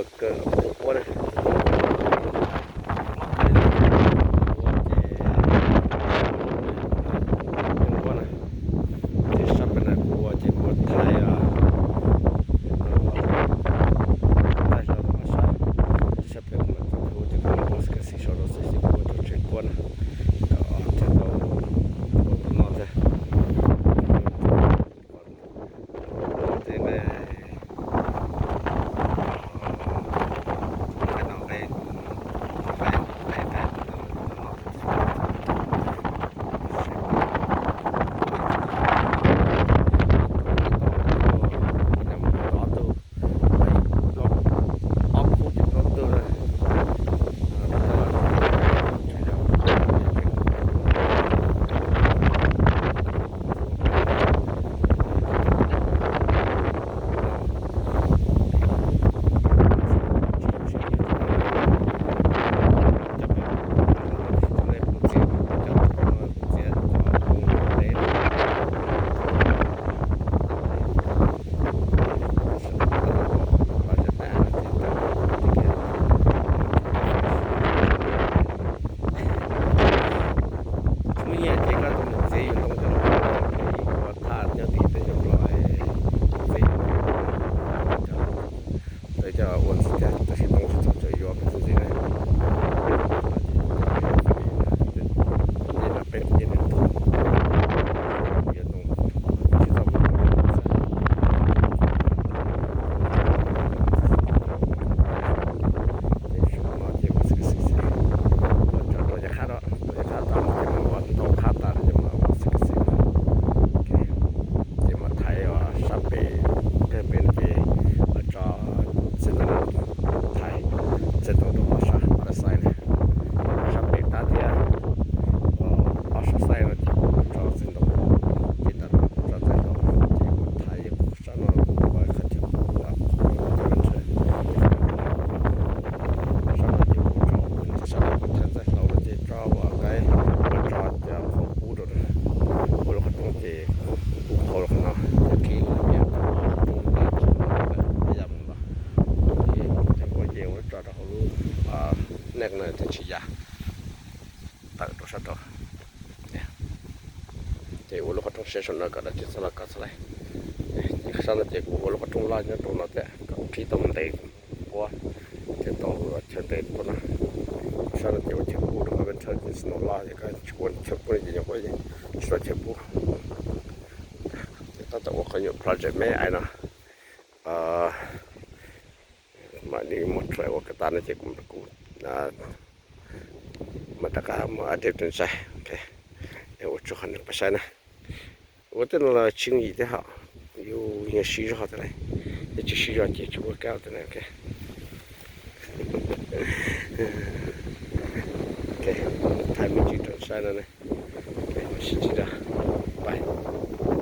Kawm kuab na, ces sab pem na kuv ua ces kuv ua thaiv, thaij hlo rau sab, sab pem kuv mam tso hu ces kuv mam ua xwb, xim sau rau xwb ces kuv ua rau tsev kuab na, kom thiaj tau ua tau noj thiab. Tej nqe nqe no nqe nqe nqe nqe ob tug, ob khub ces plaub tug na. Tsis muaj nyiaj ces koj tau mus txiav yus ntoo coj los ua, ua thaj nyob tim teb chaws Nplog, txiav yus ntoo, tawm coj ua ntxiv thiab, tab sis ntoo tsis txhob txawm yuav peb txhob ntxiv na. Nce no peb nce nws ntug, yuav ntoo tsis txhob ua ntoo xwb. Ces zaum no ces ua xwb xwb xwb, ua tso rau yaj qhab no, rau yaj qhab tas no ces mam ua ntau qhab tas no ces mam ua xwb xwb. Ces mam thaiv sab pem, pem no ces mam tso txiv ntoo, thaiv txiv ntoo rau ob sab, ob sab xaib na, sab pem tab thiab ob sab xaib no ces kuv tso txiv ntoo, ces tas no kuv tso txaij hlau, ces kuv thaiv sab no kuv ua qhov chaw, qhov chaw ntshe, sab no ces kuv tso, ces sab no kuv thaiv txaij hlau no ces tso ua qaib, ua tso cov qhauv kub rau, ua lub qhov rooj ces kub qhauv rau qhov no, ces qhib qhov rooj laj, qhov rooj laj, qhov yaj mus los. Ces ua ces ua tso rau hauv lub nej no thiaj tsis ya, tawm rau sab rau. Ces ua lub qhov rooj siab saum no kom dab tsi txhob los kov txog lawm. Sab no ces kuv ua lub qhov rooj loj nyob rau no thiab kom qhib tau ntev, ua thiaj tau chaw ntev rau no. Sab no ces ua chaw pub rau peb nrhaw ces snow loj ces koj tsis ua chaw pub no ces nyuam qhuav tsis tau chaw pub. Ces tab tom ua qhov nyuam project me ais no, mam li muab try ua kom tas no ces kuv mam rov qab muab update rau nej saib. Ua tsuag qhov no pab saib na. Ua tej no los tsheej yim thiab hos, yus yog siv zog thiab lauj, yog tsis siv zog ces tsis ua kab thiab na. Thaij me ntsis rau saib no ne, sib ntsib dua.